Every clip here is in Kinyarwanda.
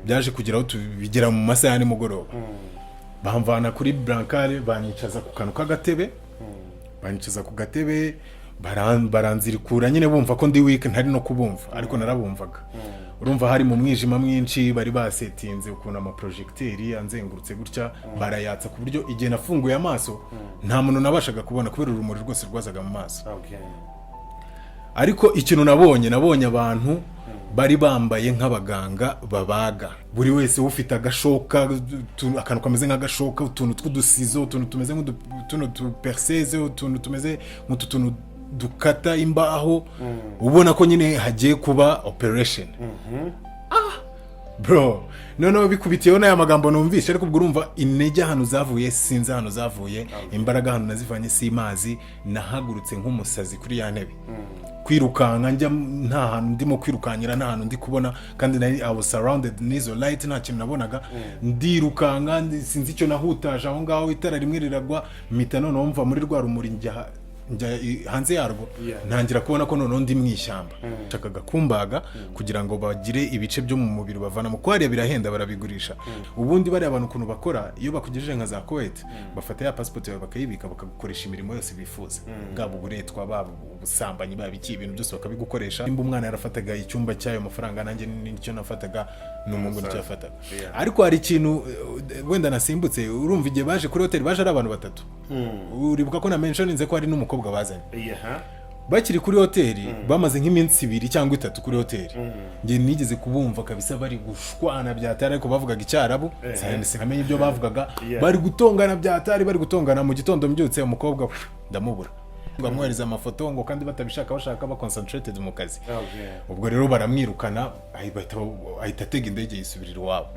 Byaje kugeraho tubigera mu masaha ya nimugoroba, bamvana kuri brancard, banyicaza ku kantu k'agatebe, banyicaza ku gatebe, baranzirikura nyine, bumva ko ndi weak, ntari no kubumva, ariko narabumvaga. Urumva hari mu mwijima mwinshi, bari basetinze ukuntu amaprojecteur anzengurutse gutya, barayatsa ku buryo igihe nafunguye amaso nta muntu nabashaga kubona kubera urumuri rwose rwazaga mu maso. Ariko ikintu nabonye abantu bari bambaye nk'abaganga babaga, buri wese ufite agashoka, akantu kameze nk'agashoka, utuntu tw'uduciseaux, utuntu tumeze nk'utuno tuperceuse, utuntu tumeze nk'utu tuntu dukata imbaho, ubona ko nyine hagiye kuba operation. Ah bro, noneho bikubitiyeho n'aya magambo numvishe, ariko ubwo urumva intege ahantu zavuye sinzi ahantu zavuye, imbaraga ahantu nazivanye simazi. Nahagurutse nk'umusazi kuri ya ntebe, kwirukanka njya nta hantu ndimo kwirukankira, nta hantu ndi kubona, kandi nari I was surrounded n'izo light, nta kintu nabonaga. Ndirukanka, sinzi icyo nahutaje aho ngaho, itara rimwe riragwa, mpita noneho mva muri rwa rumuri, njya hanze yarwo. Ntangira kubona ko noneho ndi mu ishyamba. Nshakaga kumbaga kugira ngo bagire ibice byo mu mubiri bavanamo, kuko hariya birahenda, barabigurisha. Ubundi bariya abantu ukuntu bakora, iyo bakugejeje nka za Kuwait, bafata ya passport yawe bakayibika, bakagukoresha imirimo yose bifuza, bwaba uburetwa, baba ubusambanyi, baba iki, ibintu byose bakabigukoresha. Nimba umwana yarafataga icyumba cy'ayo mafaranga, nanjye nicyo nafataga, n'umuhungu nicyo yafataga. Ariko hari ikintu wenda nasimbutse. Urumva igihe baje kuri hoteli, baje ari abantu batatu. Uribuka ko na mentioninze ko hari n'umukobwa bazanye. Bakiri kuri hoteli, bamaze nk'iminsi 2 cyangwa 3 kuri hoteli, njye nigeze kubumva kabisa bari gushwana byatari, ariko bavugaga Icyarabu, sinamenye ibyo bavugaga. Bari gutongana byatari, bari gutongana. Mu gitondo mbyutse, umukobwa ndamubura, ngo amwohereza amafoto, ngo kandi batabishaka, bashaka ba concentrated mu kazi. Ubwo rero baramwirukana, ahita atega indege yisubirira iwabo.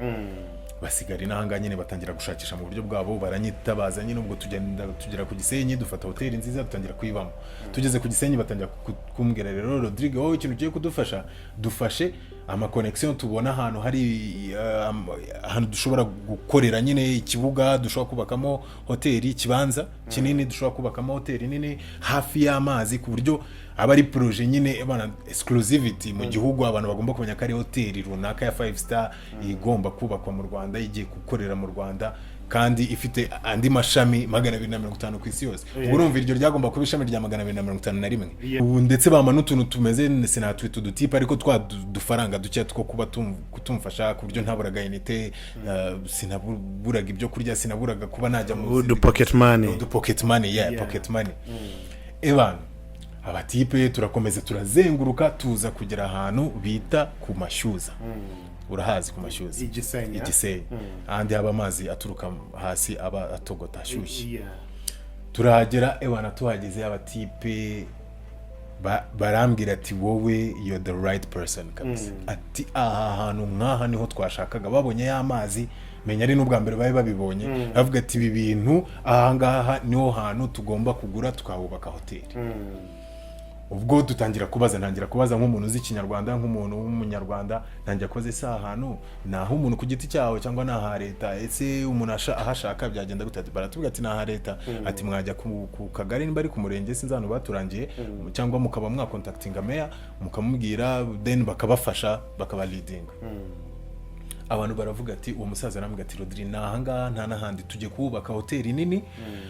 Basigara inahangaha nyine, batangira gushakisha mu buryo bwabo, baranyitabaza nyine. Ubwo tugenda tugera ku Gisenyi, dufata hoteli nziza, dutangira kuyibamo. Tugeze ku Gisenyi batangira kumbwira: "Rero Rodrigue, wowe ikintu ugiye kudufasha, dufashe amaconnexion, tubona ahantu hari ahantu dushobora gukorera nyine, ikibuga dushobora kubakamo hoteli, ikibanza kinini dushobora kubakamo hoteli nini hafi y'amazi, ku buryo aba ari projet nyine bana exclusivity mu gihugu, abantu bagomba kumenya ko ari hoteli runaka ya five star igomba kubakwa mu Rwanda, igiye gukorera mu Rwanda, kandi ifite andi mashami 250 ku isi yose." Ubwo urumva iryo ryagomba kuba ishami rya 251. Ubu ndetse bampa n'utuntu tumeze, sinatwita udutipe, ariko twa dufaranga duke two kuba kutumfasha, ku buryo ntaburaga unité, sinaburaga ibyo kurya, sinaburaga kuba najya mu udu pocket money. Udu pocket money, yeah. Pocket money. Ebana, abatipe turakomeza turazenguruka, tuza kugera ahantu bita ku Mashyuza. Urahazi ku Mashyuza? Igisenyi. Igisenyi, ahandi haba amazi aturuka hasi, aba atogota, ashyushye. Turahagera. Ewana, tuhageze abatipe barambwira ati: "Wowe, you're the right person kabisa." Ati: "Aha hantu nk'aha niho twashakaga." Babonye ya mazi, menya ari n'ubwa mbere bari babibonye, bavuga ati: "Ibi bintu, aha ngaha niho hantu tugomba kugura tukahubaka hoteli." Ubwo dutangira kubaza, ntangira kubaza nk'umuntu uzi Ikinyarwanda, nk'umuntu w'Umunyarwanda, ntangira kubaza: "Ese aha hantu ni aho umuntu ku giti cyawe cyangwa ni aha leta? Ese umuntu ahashaka byagenda gute?" Baratubwira ati: "Ni aha leta." Ati: "Mwajya ku kagari, nimba ari ku murenge, sinzi ahantu baturangiye, cyangwa mukaba mwacontactinga meya, mukamubwira, then bakabafasha, bakabaleadinga." Abantu baravuga ati, uwo musaza arambwira ati: "Rodri, ni ahangaha, nta n'ahandi. Tujye kuhubaka hoteli nini,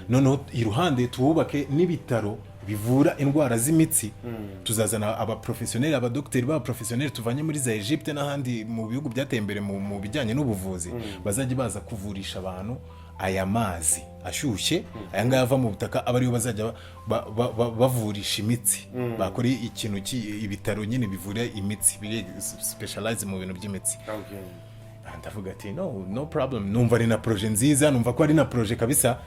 noneho iruhande tuhubake n'ibitaro bivura indwara z'imitsi. Tuzazana abaprofessionnel, abadogiteri b'abaprofessionnel tuvanye muri za Egypte n'ahandi mu bihugu byateye imbere mu bijyanye n'ubuvuzi, bazajya baza kuvurisha abantu aya mazi ashyushye, aya ngaya ava mu butaka, aba ariyo bazajya bavurisha imitsi, bakora ikintu ibitaro nyine bivura imitsi, biri specialize mu bintu by'imitsi." Ndavuga ati: "No, no problem." Numva ari na projet nziza, numva ko ari na projet kabisa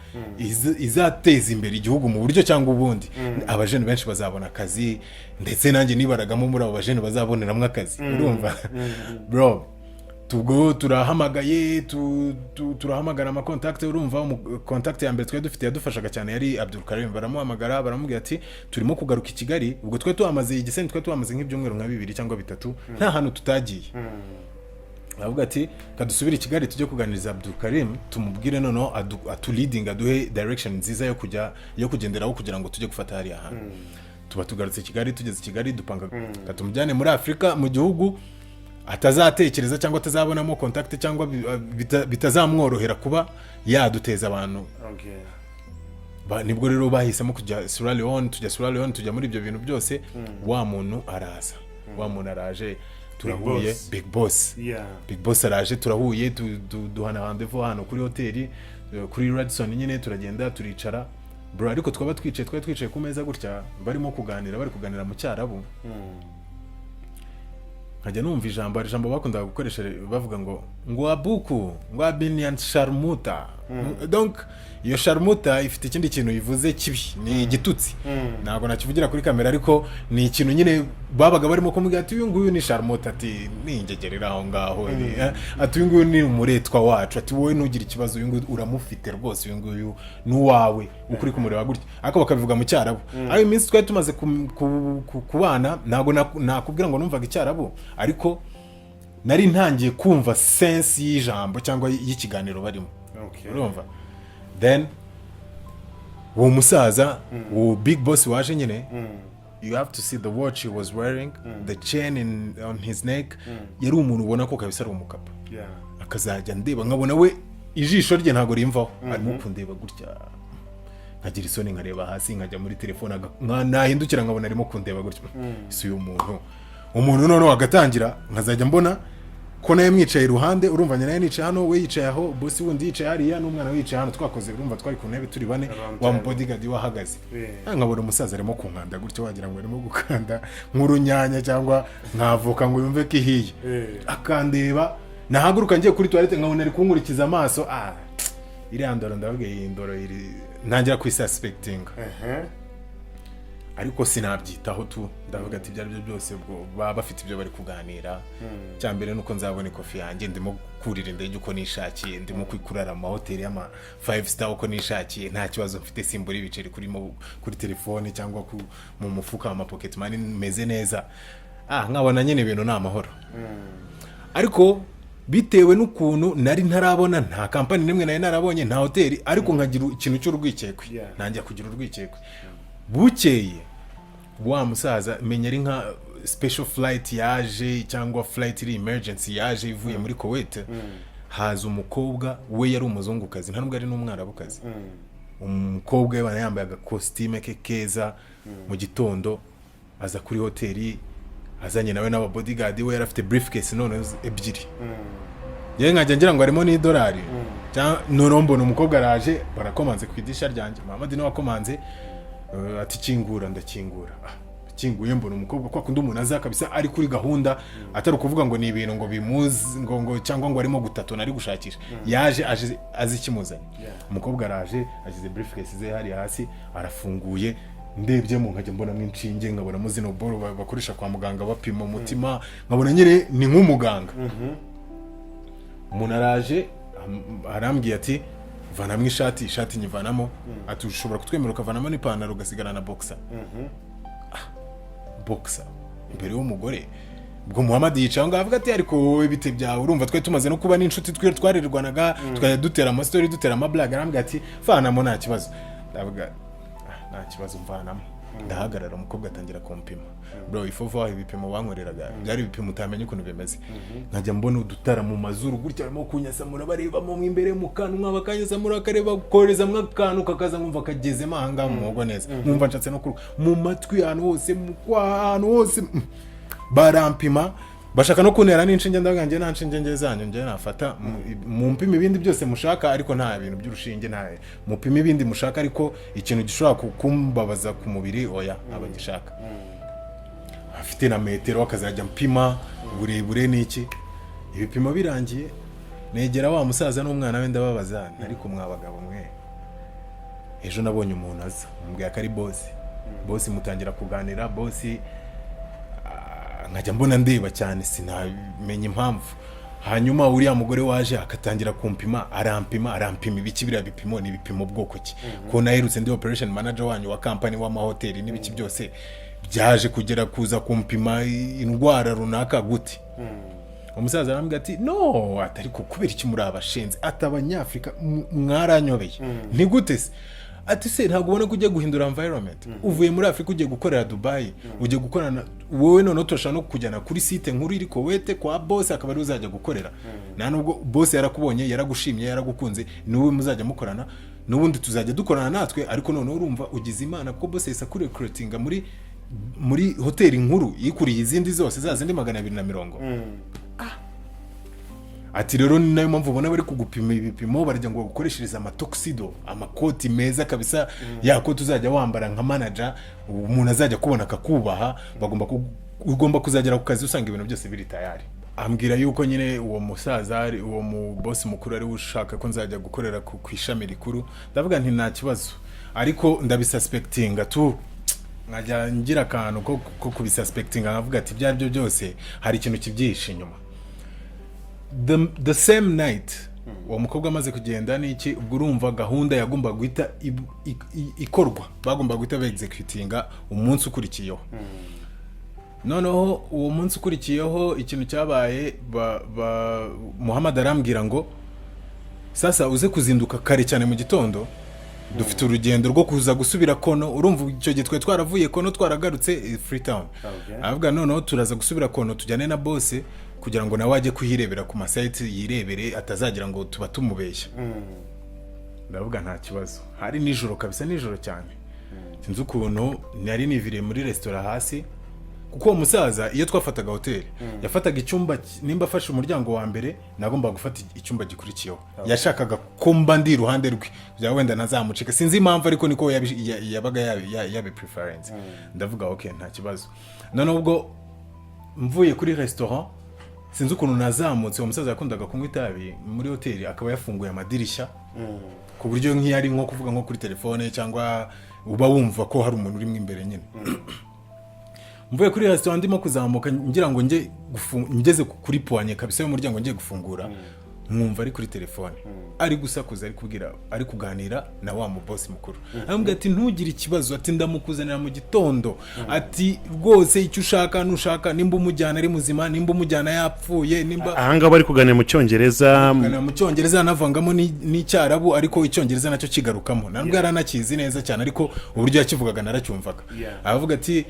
izateza imbere igihugu mu buryo cyangwa ubundi, abajene benshi bazabona akazi, ndetse nanjye nibaragamo muri abo bajene bazaboneramo akazi. Urumva bro, tubwo turahamagaye, turahamagara amacontact. Urumva contact ya mbere twari dufite yadufashaga cyane yari Abdul Karim. Baramuhamagara, baramubwira ati: "Turimo kugaruka i Kigali." Ubwo twari tuhamaze igisenyi, twari tuhamaze nk'ibyumweru nka 2 cyangwa 3, nta hantu tutagiye. Aravuga ati: "Kadusubire i Kigali, tujye kuganiriza Abdul Karim, tumubwire, noneho atuleading, aduhe direction nziza yo kujya, yo kugenderaho kugira ngo tujye gufata hariya hantu." Tuba tugarutse i Kigali. Tugeze i Kigali dupanga katumujyane muri Afurika, mu gihugu. Atazatekereza cyangwa atazabonamo contact cyangwa bitazamworohera kuba yaduteza abantu. Nibwo rero bahisemo kujya Sierra Leone. Tujya Sierra Leone, tujya muri ibyo bintu byose. Wa muntu araza, wa muntu araje, turahuye. Boss. Big boss. Big boss araje, turahuye, duhana rendez-vous hano kuri hoteli, kuri Radisson nyine. Turagenda, turicara, bro. Ariko twaba twicaye, twari twicaye ku meza gutya, barimo kuganira, bari kuganira mu Cyarabu. Nkajya numva ijambo, hari ijambo bakundaga gukoresha bavuga ngo abuku, ngo abinian sharmuta. Donc iyo sharmuta ifite ikindi kintu bivuze kibi, ni igitutsi, ntabwo nakivugira kuri kamera, ariko ni ikintu nyine babaga barimo kumubwira, ati: "Uyu nguyu ni sharmuta," ati: "Ni ingegera iri aho ngaho," ati: "Uyu nguyu ni umuretwa wacu," ati: "Wowe ntugire ikibazo, uyu nguyu uramufite rwose, uyu nguyu ni uwawe uko uri kumureba gutya." Ariko bakabivuga mu Cyarabu. Ariko iminsi twari tumaze kubana, ntabwo nakubwira ngo numvaga Icyarabu, ariko nari ntangiye kumva sense y'ijambo cyangwa y'ikiganiro barimo. Urumva, then uwo musaza, uwo big boss waje nyine, you have to see the watch he was wearing, the chain on his neck. Yari umuntu ubona ko kabisa ari umukapa. Akazajya ndeba, nkabona we ijisho rye ntabwo rimvaho, arimo kundeba gutya, nkagira isoni, nkareba hasi, nkajya muri telefone, nahindukira nkabona arimo kundeba gutya. Si uyu muntu, umuntu noneho agatangira, nkazajya mbona ko nawe mwicaye iruhande. Urumva, njye nawe nicaye hano, we yicaye aho, bosi wundi yicaye hariya, n'umwana we yicaye hano. Twakoze, urumva twari ku ntebe turi bane. Round Wa table. bodyguard we ahagaze. Nkabona umusaza arimo kunkanda gutya, wagira ngo arimo gukanda nk'urunyanya cyangwa nk'avoka ngo yumve ko ihiye. Akandeba, nahaguruka ngiye kuri toilette, nkabona ari kunkurikiza amaso. Ah, iriya ndoro, ndavuga iyi ndoro iri, ntangira kuyisuspectinga. Ariko sinabyitaho tu, ndavuga ati ibyo ari byo byose ubwo baba bafite ibyo bari kuganira. Icya mbere ni uko nzabona ikofi yanjye, ndimo kurira indege uko nishakiye, ndimo kurara amahoteli y'ama five star uko nishakiye, nta kibazo mfite, simbura ibiceri kuri telefone cyangwa mu mufuka wa pocket money, meze neza. Ah, nkabona nyine ibintu ni amahoro. Ariko bitewe n'ukuntu nari ntarabona, nta kampani n'imwe nari narabonye, nta hoteli, ariko nkagira ikintu cy'urwikekwe. Ntangira kugira urwikekwe. Bukeye wa musaza, menya ari nka special flight yaje cyangwa flight iri emergency yaje ivuye muri Kuwait, haza umukobwa. We yari umuzungukazi, nta nubwo ari n'umwarabukazi. Umukobwa we yambaye agakositime ke keza. Mu gitondo aza kuri hoteli azanye nawe n'aba bodyguard. We yari afite briefcase none ebyiri, yewe nkajya ngira ngo harimo n'idolari. Noneho mbona umukobwa araje, barakomanze ku idirishya ryanjye. Muhammad niwe wakomanze, ati: "Kingura." Ndakingura. Ah, kinguye mbona umukobwa, kwa kundi umuntu aza kabisa ari kuri gahunda, atari ukuvuga ngo ni ibintu ngo bimuzi ngo cyangwa ngo arimo gutatona, ari gushakisha. Yaje aje azi ikimuzanye. Umukobwa araje, ashyize briefcase ze hariya hasi, arafunguye. Ndebyemo nkajya mbonamo inshinge, nkabonamo zino boro bakoresha kwa muganga bapima umutima, nkabona nyine ni nk'umuganga. Umuntu araje, arambwiye ati: "Vanamo ishati." Ishati nyivanamo. Ati: "Ushobora kutwemera ukavanamo n'ipantaro, ugasigara na boxer." Ah, boxer imbere y'umugore! Ubwo Muhammad yicaye aho ngaho, avuga ati: "Ariko wowe bite byawe?" Urumva twari tumaze no kuba n'inshuti, twe twarirwanaga, tukajya dutera amastori, dutera amablague. Arambwira ati: "Vanamo, nta kibazo." Ndavuga: "Ah, nta kibazo." Mvanamo, ndahagarara, umukobwa atangira kumpima. Bro, ifovo aho ibipimo bankoreraga byari ibipimo utamenya ukuntu bimeze. Nkajya mbona udutara mu mazuru gutya, barimo kunyasamura, barebamo mo imbere mu kanwa, bakanyasamura, bakareba, koherezamo akantu kakaza, nkumva kagezemo aha ngaha mu muhogo neza, nkumva nshatse no kuruka mu matwi, ahantu hose, mu kwaha, ahantu hose. Barampima, bashaka no kuntera n'inshinge. Ndavuga: "Njye nta nshinge nge zanyu njye nafata. Mumpime ibindi byose mushaka, ariko nta bintu by'urushinge. Nta mupime ibindi mushaka, ariko ikintu gishobora kumbabaza ku mubiri, oya, ntabwo ngishaka." Afite na metero, akazajya mpima uburebure n'iki. Ibipimo birangiye, negera wa musaza n'umwana we, ndababaza: "Ariko mwa bagabo mwe, ejo nabonye umuntu aza, mubwira ko ari bosi." Bosi mutangira kuganira, bosi nkajya mbona ndeba cyane, sinamenya impamvu. Hanyuma uriya mugore waje akatangira kumpima, arampima, arampima ibiki? Biriya bipimo ni ibipimo bwoko ki, ko naherutse ndi operation manager wanyu wa company w'amahoteli n'ibiki byose, byaje kugera kuza kumpima indwara runaka gute?" Umusaza arambwira ati: "No," ati: "ariko kubera iki muri abashenzi?" Ati: "Abanyafurika mwaranyobeye." Ni gute se? Ati: "Se ntabwo ubona ko ugiye guhindura environment? Uvuye muri Afurika, ugiye gukorera Dubai, ugiye gukorana wowe. Noneho turashaka no kukujyana kuri site nkuru iri Kuwait kwa boss, akaba ariwe uzajya gukorera. Nta nubwo boss yarakubonye, yaragushimye, yaragukunze, niwe muzajya mukorana. N'ubundi tuzajya dukorana natwe, ariko noneho urumva ugize Imana kuko boss yahise akurecruitinga muri hoteli nkuru yikuriye izindi zose, za zindi 220." Ati: "Rero ni nayo mpamvu ubona bari kugupima ibipimo, barajya ngo bagukoreshereze amatuxedo, amakoti meza kabisa, ya koti uzajya wambara nka manager, umuntu azajya akubona akakubaha. Ugomba kuzagera ku kazi usanga ibintu byose biri tayari." Ambwira yuko nyine uwo musaza ari uwo mu boss mukuru, ari we ushaka ko nzajya gukorera ku ishami rikuru. Ndavuga nti: "Nta kibazo," ariko ndabisuspectinga tu, nkajya ngira akantu ko kubisuspectinga, nkavuga ati: "Ibyo ari byo byose hari ikintu kibyihishe inyuma." The same night uwo mukobwa amaze kugenda n'iki, ubwo urumva gahunda yagombaga guhita ikorwa, bagombaga guhita ba-executinga umunsi ukurikiyeho. Noneho uwo munsi ukurikiyeho, ikintu cyabaye, Muhammad arambwira ngo: "Sasa uze kuzinduka kare cyane mu gitondo, dufite urugendo rwo kuza gusubira Kono." Urumva icyo gihe twari twaravuye Kono, twaragarutse Freetown. Aravuga: "Noneho turaza gusubira Kono, tujyane na boss kugira ngo nawe ajye kuhirebera ku masite, yirebere, atazagira ngo tuba tumubeshya." Ndavuga: "Nta kibazo." Hari nijoro kabisa, nijoro cyane. Sinzi ukuntu nari niviriye muri resitora hasi, kuko uwo musaza iyo twafataga hoteli yafataga icyumba, nimba afashe umuryango wa mbere, nagombaga gufata icyumba gikurikiyeho. Yashakaga ko mba ndi iruhande rwe bya wenda ntazamucika. Sinzi impamvu, ariko niko yabaga yabi preference. Ndavuga: "Ok, nta kibazo." Noneho ubwo mvuye kuri restaurant, sinzi ukuntu nazamutse. Uwo musaza yakundaga kunywa itabi muri hoteli, akaba yafunguye amadirishya ku buryo nk'iyo ari nko kuvuga nko kuri telefone cyangwa uba wumva ko hari umuntu urimo imbere nyine. Mvuye kuri restaurant, ndimo kuzamuka ngira ngo njye ngeze kuri poignée kabisa y'umuryango ngiye gufungura, nkumva ari kuri telefone, ari gusakuza, ari kubwira, ari kuganira na wa muboss mukuru. Aramubwira ati: "Ntugire ikibazo," ati: "Ndamukuzanira mu gitondo," ati: "Rwose icyo ushaka, nushaka, nimba umujyana ari muzima, nimba umujyana yapfuye, nimba..." Ahangaha bari kuganira mu Cyongereza? Kuganira mu Cyongereza, anavangamo n'Icyarabu, ariko Icyongereza nacyo kigarukamo. Ntabwo yari anakizi neza cyane, ariko uburyo yakivugaga naracyumvaga. Aravuga ati: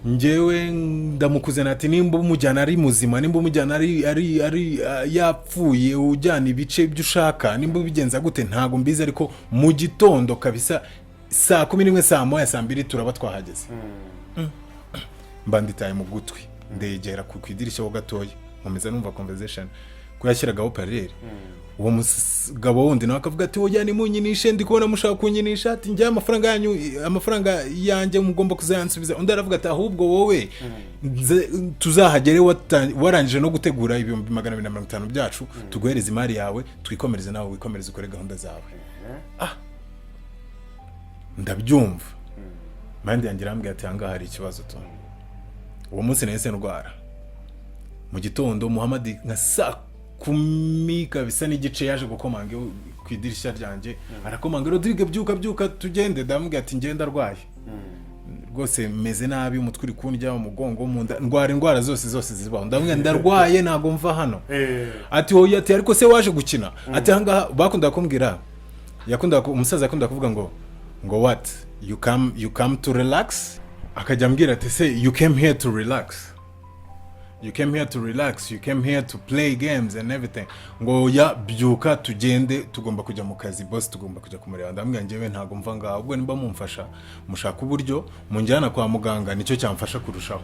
"Njyewe ndamukuzana," ati: "Nimba umujyana ari muzima, nimba umujyana ari yapfuye, ujyana ibice byo ushaka, nimba ubigenza gute ntabwo mbizi, ariko mu gitondo kabisa saa 11, saa 1, saa 2 turaba twahageze." Mba nditaye mu gutwi, ndegera ku idirishya ho gatoya, nkomeza numva conversation ko yashyiragaho parleur. Uwo mugabo wundi nawe akavuga ati: "Oya, nimunyinishe, ndi kubona mushaka kunyinisha," ati: "Njyewe amafaranga yanyu, amafaranga yanjye mugomba kuzayansubiza." Undi aravuga ati: "Ahubwo wowe tuzahagere warangije no gutegura 250,000 byacu, tuguhereze imari yawe, twikomereze, nawe wikomereze, ukore gahunda zawe." Ah, ndabyumva, mind yanjye irambwira ati: "Ahangaha hari ikibazo tu." Uwo munsi nahise ndwara. Mu gitondo Muhamadi nka saa 10 kabisa n'igice yaje gukomanga ku idirishya ryanjye. Arakomanga: "Rodrigue, byuka, byuka tugende." Ndamubwira ati: "Ngenda arwaye rwose, meze nabi, umutwe uri kundya, umugongo, mu nda, ndwara indwara zose zose zibaho." Ndamubwira: "Ndarwaye, ntabwo mva hano." Ati: "Oya," ati: "Ariko se waje gukina?" Ati: "Ahangaha bakundaga kumbwira, umusaza yakundaga kuvuga ngo 'What, you come to relax?'" Akajya ambwira ati: "Se you came here to relax? You came here to relax? You came here to play games and everything." Ngo: "Ya, byuka tugende, tugomba kujya mu kazi, boss tugomba kujya kumureba." Ndamubwira: "Njyewe ntabwo mva ngaho, ubwo nimba mumfasha mushaka uburyo munjyana kwa muganga, nicyo cyamfasha kurushaho."